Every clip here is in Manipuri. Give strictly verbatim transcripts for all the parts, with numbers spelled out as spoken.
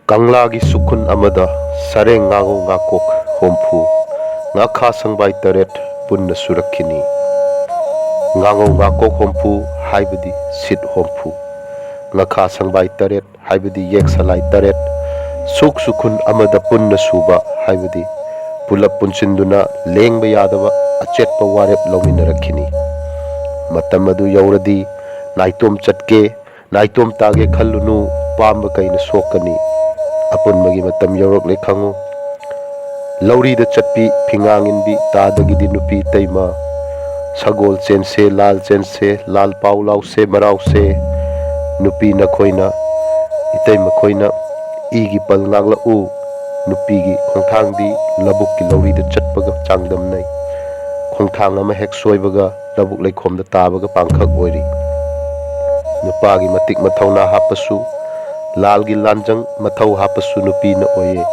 ꯀꯪꯂꯥꯒꯤ ꯁꯨꯛꯈꯨꯟ ꯑꯃꯗ ꯁꯔꯦꯡ, ꯉꯥꯉꯧ, ꯉꯥꯀꯣꯛ ꯍꯣꯝꯐꯨ, ꯉꯥꯈꯥ ꯁꯪꯕꯥꯏ ꯇꯔꯦꯠ ꯄꯨꯟꯅ ꯁꯨꯔꯛꯈꯤꯅꯤ꯫ ꯉꯥꯉꯧ ꯉꯥꯀꯣꯛ ꯍꯣꯝꯐꯨ ꯍꯥꯏꯕꯗꯤ ꯁꯤꯠ ꯍꯣꯝꯐꯨ, ꯉꯥꯈꯥ ꯁꯪꯕꯥꯏ ꯇꯔꯦꯠ ꯍꯥꯏꯕꯗꯤ ꯌꯦꯛ ꯁꯂꯥꯏ ꯇꯔꯦꯠ, ꯁꯨꯛ ꯁꯨꯛꯈꯨꯟ ꯑꯃꯗ ꯄꯨꯟꯅ ꯁꯨꯕ ꯍꯥꯏꯕꯗꯤ ꯄꯨꯂꯞ ꯄꯨꯟꯁꯤꯟꯗꯨꯅ ꯂꯦꯡꯕ ꯌꯥꯗꯕ ꯑꯆꯦꯠꯄ ꯋꯥꯔꯦꯞ ꯂꯧꯃꯤꯟꯅꯔꯛꯈꯤꯅꯤ꯫ ꯃꯇꯝ ꯑꯗꯨ ꯌꯧꯔꯗꯤ ꯅꯥꯏꯇꯣꯝ ꯆꯠꯀꯦ, ꯅꯥꯏꯇꯣꯝ ꯇꯥꯒꯦ ꯈꯜꯂꯨꯅꯨ, ꯄꯥꯝꯕ ꯀꯩꯅ ꯁꯣꯛꯀꯅꯤ꯫ ꯑꯄꯨꯟꯕꯒꯤ ꯃꯇꯝ ꯌꯧꯔꯛꯂꯦ ꯈꯪꯉꯨ꯫ ꯂꯧꯔꯤꯗ ꯆꯠꯄꯤ ꯐꯤꯉꯥꯡ ꯏꯟꯕꯤ ꯇꯥꯗꯒꯤꯗꯤ ꯅꯨꯄꯤ ꯏꯇꯩꯃ, ꯁꯒꯣꯜ ꯆꯦꯟꯁꯦ, ꯂꯥꯜ ꯆꯦꯟꯁꯦ, ꯂꯥꯜ ꯄꯥꯎ ꯂꯥꯎꯁꯦ, ꯃꯔꯥꯎꯁꯦ, ꯅꯨꯄꯤ ꯅꯈꯣꯏꯅ, ꯏꯇꯩ ꯃꯈꯣꯏꯅ ꯏꯒꯤ ꯄꯜ ꯉꯥꯛꯂꯛꯎ꯫ ꯅꯨꯄꯤꯒꯤ ꯈꯣꯡꯊꯥꯡꯗꯤ ꯂꯧꯕꯨꯛꯀꯤ ꯂꯧꯔꯤꯗ ꯆꯠꯄꯒ ꯆꯥꯡꯗꯝꯅꯩ꯫ ꯈꯣꯡꯊꯥꯡ ꯑꯃ ꯍꯦꯛ ꯁꯣꯏꯕꯒ ꯂꯧꯕꯨꯛ ꯂꯩꯈꯣꯝꯗ ꯇꯥꯕꯒ ꯄꯥꯡꯈꯛ ꯑꯣꯏꯔꯤ꯫ ꯅꯨꯄꯥꯒꯤ ꯃꯇꯤꯛ ꯃꯊꯧꯅꯥ ꯍꯥꯞꯄꯁꯨ ꯂꯥꯜꯒꯤ ꯂꯥꯟꯖꯪ ꯃꯊꯧ ꯍꯥꯞꯄꯁꯨ ꯅꯨꯄꯤꯅ ꯑꯣꯏꯌꯦ꯫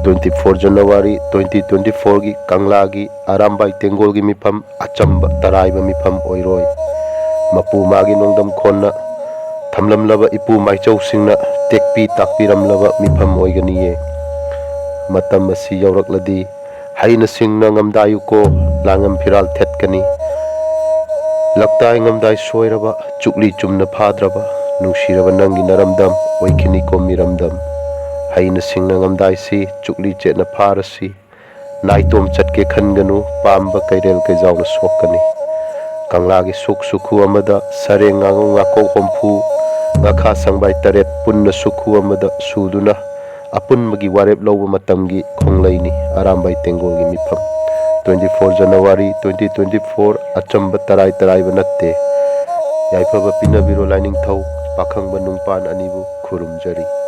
Twenty four January twenty twenty fourꯒꯤ ꯀꯪꯂꯥꯒꯤ Arambai ꯇꯦꯡꯒꯣꯜꯒꯤ ꯃꯤꯐꯝ ꯑꯆꯝꯕ ꯇꯔꯥꯏꯕ ꯃꯤꯐꯝ ꯑꯣꯏꯔꯣꯏ꯫ ꯃꯄꯨ ꯃꯥꯒꯤ ꯅꯣꯡꯗꯝ ꯈꯣꯟꯅ ꯊꯝꯂꯝꯂꯕ ꯏꯄꯨ ꯃꯥꯏꯆꯧꯁꯤꯡꯅ ꯇꯦꯛꯄꯤ ꯇꯥꯛꯄꯤꯔꯝꯂꯕ ꯃꯤꯐꯝ ꯑꯣꯏꯒꯅꯤꯌꯦ꯫ ꯃꯇꯝ ꯑꯁꯤ ꯌꯧꯔꯛꯂꯗꯤ ꯍꯩꯅ ꯁꯤꯡꯅ ꯉꯝꯗꯥꯏ ꯎꯀꯣ, ꯂꯥꯡꯉꯝ ꯐꯤꯔꯥꯜ ꯊꯦꯠꯀꯅꯤ꯫ ꯂꯛꯇꯥꯏ ꯉꯝꯗꯥꯏ ꯁꯣꯏꯔꯕ, ꯆꯨꯛꯂꯤ ꯆꯨꯝꯅ ꯐꯥꯗ꯭ꯔꯕ, ꯅꯨꯡꯁꯤꯔꯕ ꯅꯪꯒꯤ ꯅꯔꯝꯗꯝ ꯑꯣꯏꯈꯤꯅꯤꯀꯣ ꯃꯤꯔꯝꯗꯝ꯫ ꯍꯩꯅ ꯁꯤꯡꯅ ꯉꯝꯗꯥꯏꯁꯤ ꯆꯨꯛꯂꯤ ꯆꯦꯠꯅ ꯐꯥꯔꯁꯤ꯫ ꯅꯥꯏꯇꯣꯝ ꯆꯠꯀꯦ ꯈꯟꯒꯅꯨ, ꯄꯥꯝꯕ ꯀꯩꯔꯦꯜ ꯀꯩꯖꯥꯎꯅ ꯁꯣꯛꯀꯅꯤ꯫ ꯀꯪꯂꯥꯒꯤ ꯁꯨꯛ ꯁꯨꯛꯈꯨ ꯑꯃꯗ ꯁꯔꯦꯡ, ꯉꯥꯉꯧ, ꯉꯥꯀꯣꯛ ꯍꯣꯝꯐꯨ, ꯉꯥꯈꯥ ꯁꯪꯕꯥꯏ ꯇꯔꯦꯠ ꯄꯨꯟꯅ ꯁꯨꯛꯈꯨ ꯑꯃꯗ ꯁꯨꯗꯨꯅ ꯑꯄꯨꯟꯕꯒꯤ ꯋꯥꯔꯦꯞ ꯂꯧꯕ ꯃꯇꯝꯒꯤ ꯈꯣꯡꯂꯩꯅꯤ ꯑꯔꯥꯝꯕꯥꯏ ꯇꯦꯡꯒꯣꯜꯒꯤ ꯃꯤꯐꯝ꯫ Twenty four January twenty twenty four ꯑꯆꯝꯕ ꯇꯔꯥꯏ ꯇꯔꯥꯏꯕ ꯅꯠꯇꯦ꯫ ꯌꯥꯏꯐꯕ ꯄꯤꯅꯕꯤꯔꯣ ꯂꯥꯏꯅꯤꯡꯊꯧ, ꯄꯥꯈꯪꯕ ꯅꯨꯡꯄꯥꯟ ꯑꯅꯤꯕꯨ ꯈꯨꯔꯨꯝꯖꯔꯤ꯫